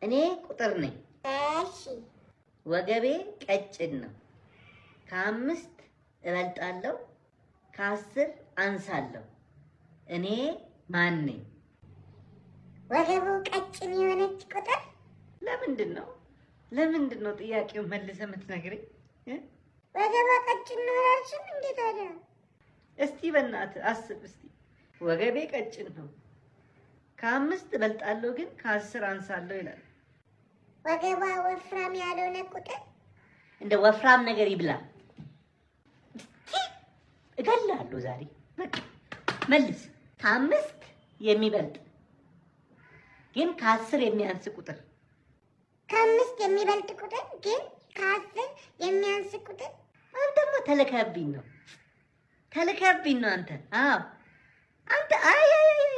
እኔ ቁጥር ነኝ። እሺ። ወገቤ ቀጭን ነው። ከ5 እበልጣለሁ፣ ከ10 አንሳለሁ። እኔ ማን ነኝ? ወገቡ ቀጭን የሆነች ቁጥር። ለምንድን ነው ጥያቄውን መልሰህ የምትነግረኝ? እ? ወገቧ ቀጭን ነው አላልሽም እንዴ ታዲያ? እስቲ በእናትህ አስብ እስቲ። ወገቤ ቀጭን ነው፣ ከ5 እበልጣለሁ ግን ከ10 አንሳለሁ ይላል። ወገቧ ወፍራም ያልሆነ ቁጥር። እንደ ወፍራም ነገር ይብላ። እገላለሁ ዛሬ። በቃ መልስ። ከ5 የሚበልጥ ግን ከ10 የሚያንስ ቁጥር። ከ5 የሚበልጥ ቁጥር ግን ከ10 የሚያንስ ቁጥር። አንተማ ተልከህብኝ ነው፣ ተልከህብኝ ነው አንተ። አዎ አንተ፣ አይ አይ አይ፣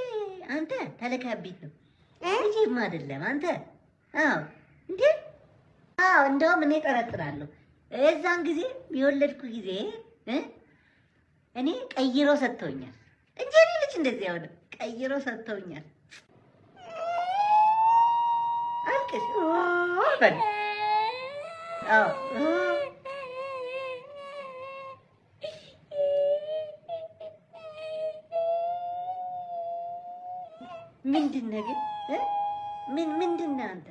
አንተ ተልከህብኝ ነው። ልጄማ አይደለም አንተ። አዎ እንዴ፣ አዎ እንደውም እኔ ጠረጥራለሁ። እዛን ጊዜ የወለድኩ ጊዜ እኔ ቀይሮ ሰጥተውኛል እንጂ እኔ ልጅ እንደዚህ አይሆንም። ቀይሮ ሰጥተውኛል። አልቅስ በል። አዎ። ምንድን ነህ ግን? ምን ምንድን ነህ አንተ?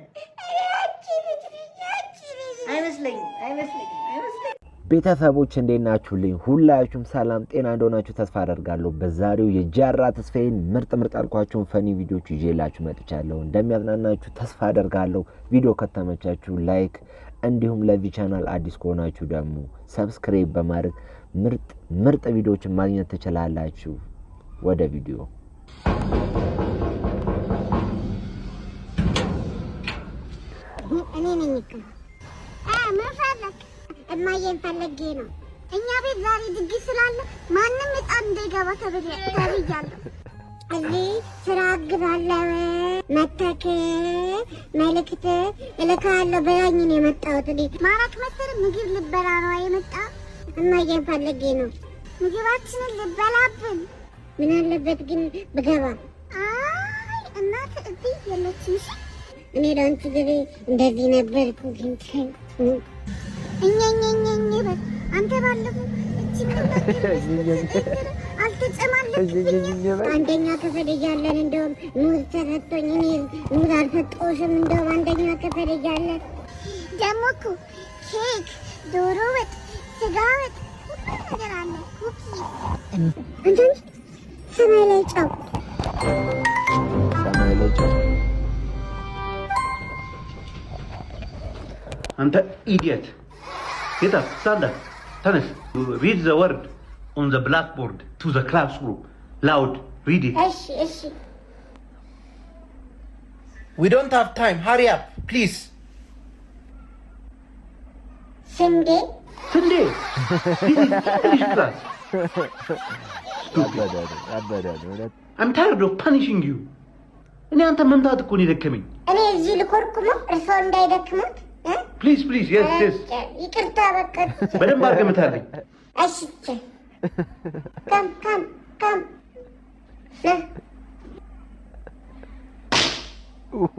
አይመስለኝም፣ አይመስለኝም፣ አይመስለኝም። ቤተሰቦች እንዴት ናችሁልኝ? ሁላችሁም ሰላም ጤና እንደሆናችሁ ተስፋ አደርጋለሁ። በዛሬው የጃራ ተስፋዬን ምርጥ ምርጥ ያልኳቸውን funny ቪዲዮዎች ይዤላችሁ መጥቻለሁ። እንደሚያዝናናችሁ ተስፋ አደርጋለሁ። ቪዲዮ ከተመቻችሁ like፣ እንዲሁም ለዚህ ቻናል አዲስ ከሆናችሁ ደግሞ subscribe በማድረግ ምርጥ ምርጥ ቪዲዮዎችን ማግኘት ትችላላችሁ። ወደ ቪዲዮ። እኔ ነኝ እኮ። ምን ፈለክ? እማዬን ፈልጌ ነው። እኛ ቤት ዛሬ ድግስ ስላለ ማንም ሕፃን እንዳይገባ ተብያለሁ። እዚህ ስራ አግዛለሁ፣ መተክ መልእክት እልካለሁ ብላኝ ነው የመጣሁት። እኔ ማራክ መሰለህ ምግብ ልበላ ነው የመጣ። እማዬን ፈልጌ ነው። ምግባችንን ልበላብን። ምን አለበት ግን ብገባ? አይ እናት እዚህ የለችም። እሺ እኔ ለአንቺ ጊዜ እንደዚህ ነበርኩ። ግን እኛኛኛኛ በል አንተ ባለፈው እቺ አልተጨማለቅብኝም። አንደኛ ክፍል እያለን እንደውም ሙዝ ተሰጥቶኝ እኔ ሙዝ አልሰጠሁሽም። እንደውም አንደኛ ክፍል እያለን ደግሞ እኮ ኬክ፣ ዶሮ ወጥ፣ ስጋ ወጥ ሁሉ ነገር አለ። Cookie አንተ ሰማይ ላይ ጨው። ሰማይ ላይ ጨው። አንተ idiot, get up, stand up, ተነስ። Read the word on the blackboard to the classroom loud. Read it. እሺ እሺ። We don't have time. Hurry up, please. ስንዴ። ስንዴ? This is English class. ያበደ ነው፣ ያበደ ነው እውነት። I'm tired of punishing you. እኔ አንተ መምታት እኮ ነው የደከመኝ። እኔ እዚህ ልኮርኩመው እርስዎ እንዳይደክሙት እ? Please, please, yes. ይቅርታ በቃ። በደንብ አድርገህ ምታለኝ። እሺ፣ come, come, come ና።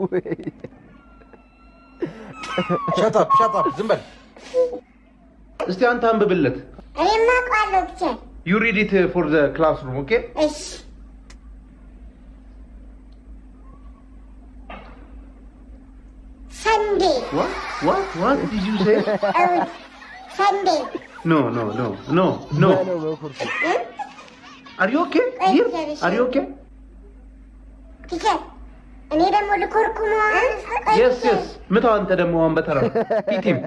ወይ! Shut up, shut up. ዝም በል። እስቲ አንተ አንብብለት። እኔማ አውቀዋለሁ ብቻ። You read it for the classroom, okay? እሺ። Sunday. What, what, what did you say? እሑድ Sunday. No, no, no, no, no. በለው በኩርኩ። Are you okay here? Are you okay? Teacher እኔ ደግሞ ልኮርኩመው። Yes, ምታው አንተ ደግሞ አሁን በተራ hit him.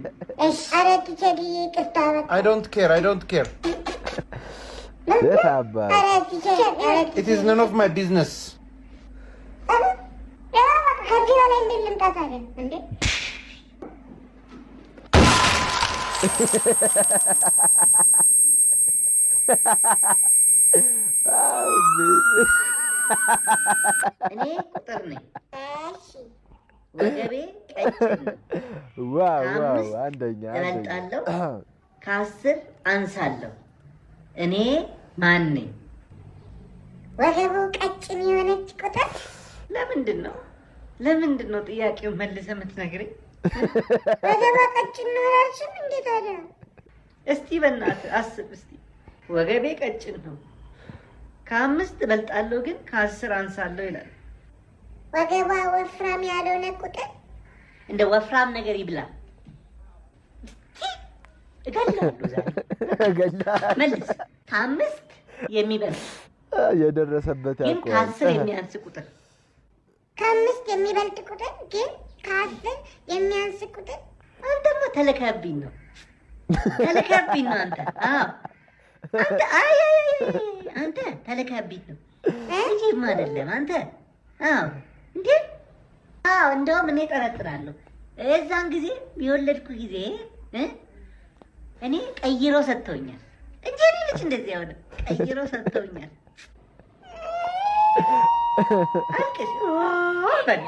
እሺ ኧረ teacher ይቅርታ በቃ። I don't care. I don't care. የት አባት። ኧረ teacher ኧረ። It is none of my business. ከዚህ በላይ እንዴት ልምጣ ታዲያ እንዴ? እኔ ቁጥር ነኝ። እሺ። ወገቤ ቀጭን ነው። Wow wow! ከ5 አንደኛ አንደኛ። እበልጣለሁ፣ ከ10 አንሳለሁ። እኔ ማን ነኝ? ወገቡ ቀጭን የሆነች ቁጥር። ለምንድን ነው ለምንድን ነው ጥያቄውን መልሰህ የምትነግረኝ? ወገቧ ቀጭን ነው አላልሽም እንዴ ታዲያ? እስቲ በእናትህ አስብ እስቲ። ወገቤ ቀጭን ነው፣ ከ5 እበልጣለሁ ግን ከ10 አንሳለሁ ይላል። ወገቧ ወፍራም ያልሆነ ቁጥር እንደ ወፍራም ነገር ይብላ። እገላለሁ ዛሬ። መልስ። ከ5 የሚበልጥ የደረሰበት ግን ያውቀዋል። ከ10 የሚያንስ ቁጥር። ከ5 የሚበልጥ ቁጥር ግን ከ10 የሚያንስ ቁጥር። አንተማ ተልከህብኝ ነው፣ ተልከህብኝ ነው አንተ። አዎ አንተ፣ አይ አይ አይ፣ አንተ ተልከህብኝ ነው። ልጄማ አይደለም አንተ። አዎ እንዴ? አዎ እንደውም እኔ ጠረጥራለሁ። እዛን ጊዜ የወለድኩ ጊዜ እኔ ቀይሮ ሰጥተውኛል እንጂ እኔ ልጅ እንደዚህ አይሆንም። ቀይሮ ሰጥተውኛል። አልቅሽ በል።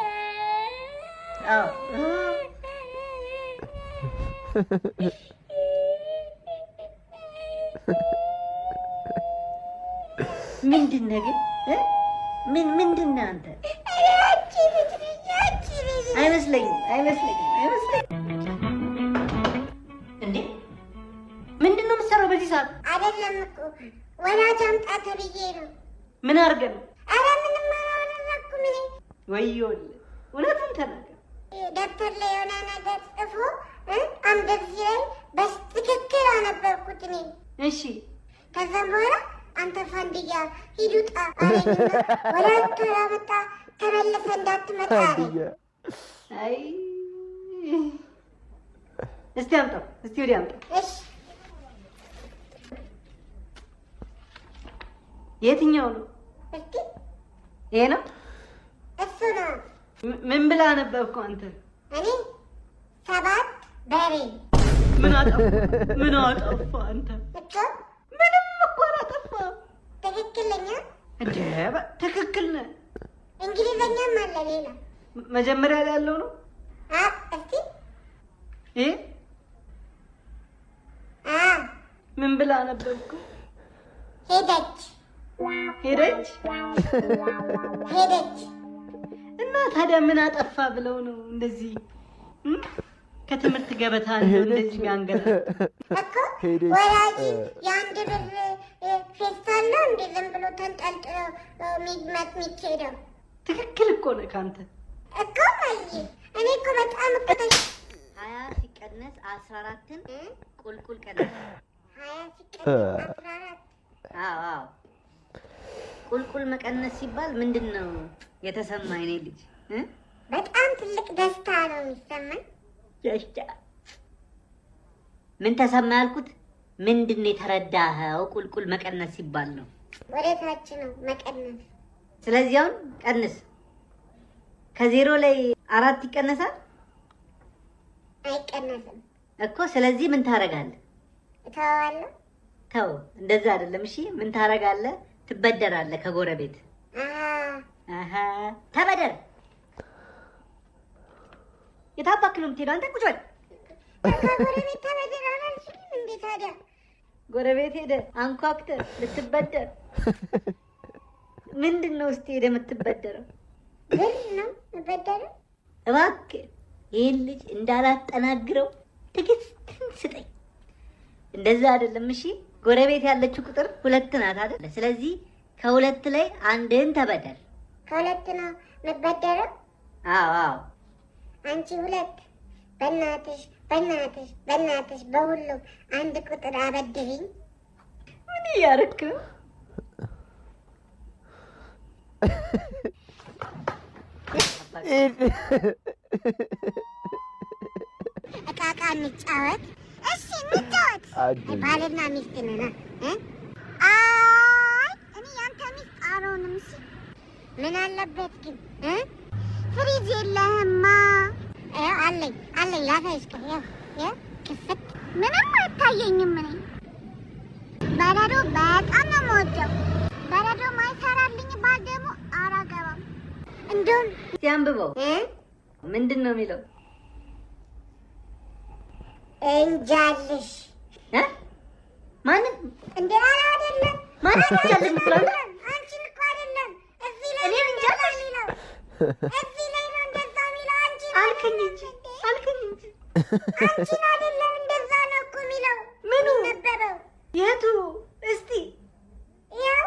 አዎ ምንድን ነህ ግን? ምንድን ነህ አንተ? አይመስለኝም፣ አይመስለኝም፣ አይመስለኝም። እንዴ ምንድን ነው የምትሰራው በዚህ ሰዓት? አይደለም እኮ ወላጅ አምጣ ተብዬ ነው። ምን አድርገህ ነው? ኧረ ምንም አላደረኩም እኔ። ወዮልህ፣ እውነቱን ተናገር። ደብተር ላይ የሆነ ነገር ጽፎ አንብብ ሲለኝ በትክክል አነበብኩት እኔ። እሺ። ከዛም በኋላ አንተ ፋንድያ ሂድ ውጣ አለኝና ወላጅ ካላመጣ ተመልሰህ እንዳትመጣ አለኝ። አይ እስቲ አምጣው፣ እስቲ ወዲያ አምጣው። እሺ። የትኛው ነው? እስቲ። ይሄ ነው? እሱ ነው። ምን ብለህ አነበብከው አንተ? እኔ 7 በሬ። ምን አጠፋ? ምን አጠፋ አንተ? እኮ ምንም እኮ አላጠፋም። ትክክለኛ? እንዴ ትክክል ነህ። እንግሊዘኛም አለ ሌላ። መጀመሪያ ላይ ያለው ነው? አ እስቲ። ይሄ? አ ምን ብለህ አነበብከው? ሄደች። ሄደች? ሄደች። እና ታዲያ ምን አጠፋ ብለው ነው እንደዚህ ከትምህርት ገበታ እንደው እንደዚህ የሚያንገላቱ? እኮ ሄደች። ወላጅ የአንድ ብር ፌስታል ነው እንዴ ዝም ብሎ ተንጠልጥሎ የሚኬደው? ትክክል እኮ ነህ ካንተ። እኮ ማዬ፣ እኔ እኮ በጣም እኮ 20 ሲቀነስ 14ን ቁልቁል ቀነስ። 20 ሲቀነስ 14። አዎ አዎ። ቁልቁል መቀነስ ሲባል ምንድነው የተሰማኝ እኔ ልጅ? በጣም ትልቅ ደስታ ነው የሚሰማኝ። ደስታ ምን ተሰማ ያልኩት ምንድነው የተረዳኸው? ቁልቁል መቀነስ ሲባል ነው። ወደ ታች ነው መቀነስ። ስለዚህ አሁን ቀንስ። ከዜሮ ላይ 4 ይቀነሳል? አይቀነስም። እኮ ስለዚህ ምን ታረጋለህ? እተዋለሁ። ተው፣ እንደዛ አይደለም። እሺ ምን ታረጋለህ? ትበደራለህ ከጎረቤት። አሃ ተበደር። የታባክ ነው የምትሄደው አንተ? ቁጭ በል። ከጎረቤት ተበደር አላልሽኝም እንዴ ታዲያ? ጎረቤት ሄደህ አንኳኩተህ ልትበደር ምንድን ነው እስቲ ሄደህ የምትበደረው? ብር ነው የምበደረው። እባክህ ይህን ልጅ እንዳላጠናግረው ትዕግስትን ስጠኝ። እንደዛ አይደለም እሺ። ጎረቤት ያለችው ቁጥር 2 ናት አይደል? ስለዚህ ከሁለት ላይ አንድን ተበደር። ከሁለት ነው የምበደረው? አዎ አዎ። አንቺ 2 በእናትሽ በእናትሽ በእናትሽ በሁሉም አንድ ቁጥር አበድሪኝ። ምን እያደረክ ነው? እቃ እቃ እንጫወት። እሺ እንጫወት። ባልና ሚስት ነን። እ? አይ እኔ ያንተ ሚስት አልሆንም። እሺ ምን አለበት ግን? እ? ፍሪጅ የለህማ? ይኸው አለኝ አለኝ፣ ላሳይሽ። ቆይ ይኸው ይኸው ክፍት ምንም አይታየኝም። እኔ በረዶ በጣም ነው የምወደው። በረዶ ማይሰራልኝ ባል ደግሞ አላገባም። እንደውም እስቲ አንብበው። እ? ምንድን ነው የሚለው? እንጃልሽ። እ? ማንን? እንዴ ኧረ አይደለም። ማንን እንጃልሽ የምትለው አንተ? አንቺን እኮ አይደለም። እዚህ ላይ እኔን ነው እንደዛ እንጃልሽ? የሚለው። እዚህ ላይ ነው እንደዛ አልከኝ እንጂ፣ አልከኝ እንጂ። አንቺን አይደለም፣ እንደዛ ነው እኮ የሚለው። ምኑ? የሚነበበው። የቱ እስቲ? ያው።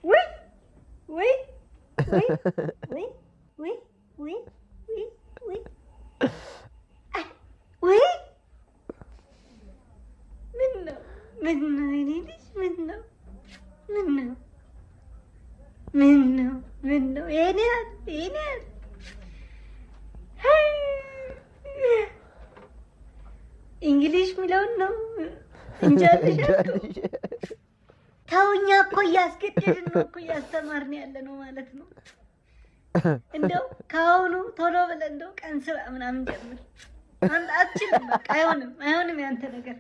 ውይ ውይ ውይ ውይ ውይ ውይ ውይ ውይ ውይ! ምን ነው፣ ምን ነው የኔ ልጅ፣ ምን ነው፣ ምን ነው፣ ምን ነው፣ ምን ነው? ይሄን ያህል፣ ይሄን ያህል English የሚለውን ነው እንጃልሽ ያልከው? ተው፣ እኛ እኮ እያስገደድን ነው እኮ እያስተማርን ያለ ነው ማለት ነው። እንደው ከአሁኑ ቶሎ ብለህ እንደው ቀን ስራ ምናምን ጀምር። አንተ አትችልም፣ በቃ አይሆንም፣ አይሆንም ያንተ ነገር።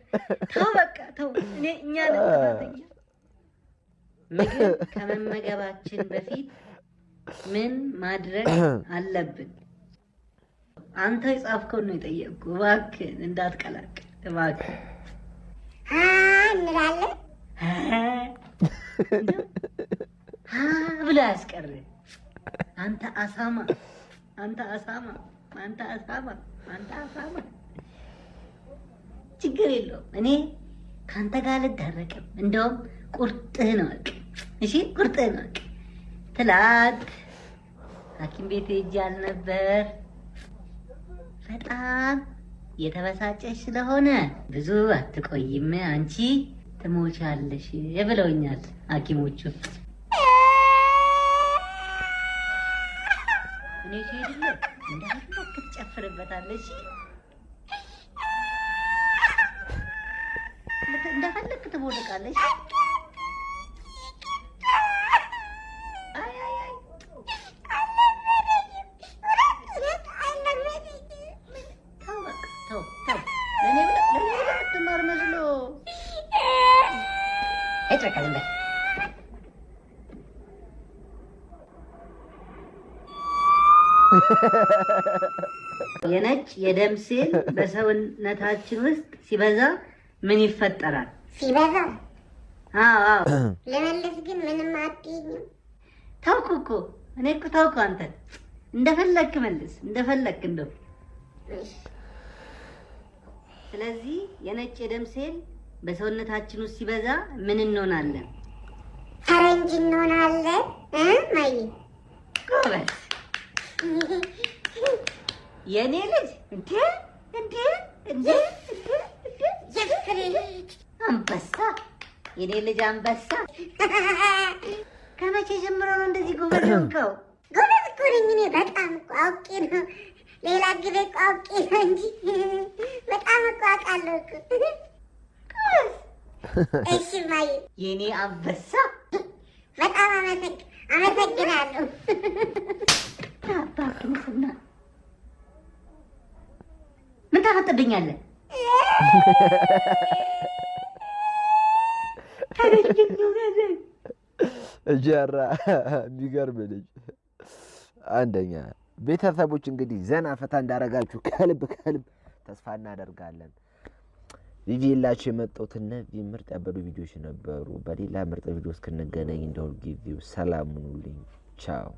ተው በቃ ተው። እኔ እኛ ነን ጥፋተኛ። ምግብ ከመመገባችን በፊት ምን ማድረግ አለብን? አንተ የጻፍከውን ነው የጠየቅኩህ። እባክህን እንዳትቀላቅል እባክህ። ሀ እንላለን። ሀ ብለህ አያስቀርህ። አንተ አሳማ፣ አንተ አሳማ፣ አንተ አሳማ፣ አንተ አሳማ። ችግር የለውም። እኔ ከአንተ ጋር አልታረቅም። እንደውም ቁርጥህን እወቅ። እሺ፣ ቁርጥህን እወቅ። ትላንት ሐኪም ቤት ሄጄ አልነበር? በጣም የተበሳጨሽ ስለሆነ ብዙ አትቆይም፣ አንቺ ትሞቻለሽ ብለውኛል ሐኪሞቹ። እኔ ስሄድልህ እንደፈለክ ትጨፍርበታለሽ። እንደፈለክ ትቦርቃለሽ። አይ አይ አይ! ተው በቃ ተው ተው። ለእኔ ብለህ የምትማር መስሎ። ሂድ በቃ፣ ዝም በል። የነጭ የደም ሴል በሰውነታችን ውስጥ ሲበዛ ምን ይፈጠራል? ሲበዛ? አዎ። ልመልስ ግን ምንም አትይኝም። ታውኩ እኮ፣ እኔ እኮ ታውኩ። አንተ እንደፈለክ መልስ፣ እንደፈለክ እንደው። ስለዚህ የነጭ የደም ሴል በሰውነታችን ውስጥ ሲበዛ ምን እንሆናለን? ፈረንጅ እንሆናለን እ ማይ። ጎበዝ የእኔ ልጅ። እንዴ እንዴ እንዴ እንዴ እንዴ! የፍሬ ልጅ። አንበሳ፣ የኔ ልጅ አንበሳ። ከመቼ ጀምሮ ነው እንደዚህ ጎበዝ ሆንከው? ጎበዝ እኮ ነኝ እኔ፣ በጣም እኮ አውቄ ነው። ሌላ ጊዜ እኮ አውቄ ነው እንጂ በጣም እኮ አውቃለሁ እኮ። ጎበዝ። እሺ ማይ። የኔ አንበሳ። በጣም አመሰግናለሁ። አባክንስና ምን ታፈጥብኛለህ? ፈረንጅ እንሆናለን። ጀራ የሚገርም ልጅ፣ አንደኛ። ቤተሰቦች እንግዲህ ዘና ፈታ እንዳረጋችሁ ከልብ ከልብ ተስፋ እናደርጋለን። ይዤላችሁ የመጣሁት እነዚህ ምርጥ ያበዱ ቪዲዮዎች ነበሩ። በሌላ ምርጥ ቪዲዮ እስክንገናኝ እንደሁል ጊዜው ሰላም ሁኑልኝ። ቻው።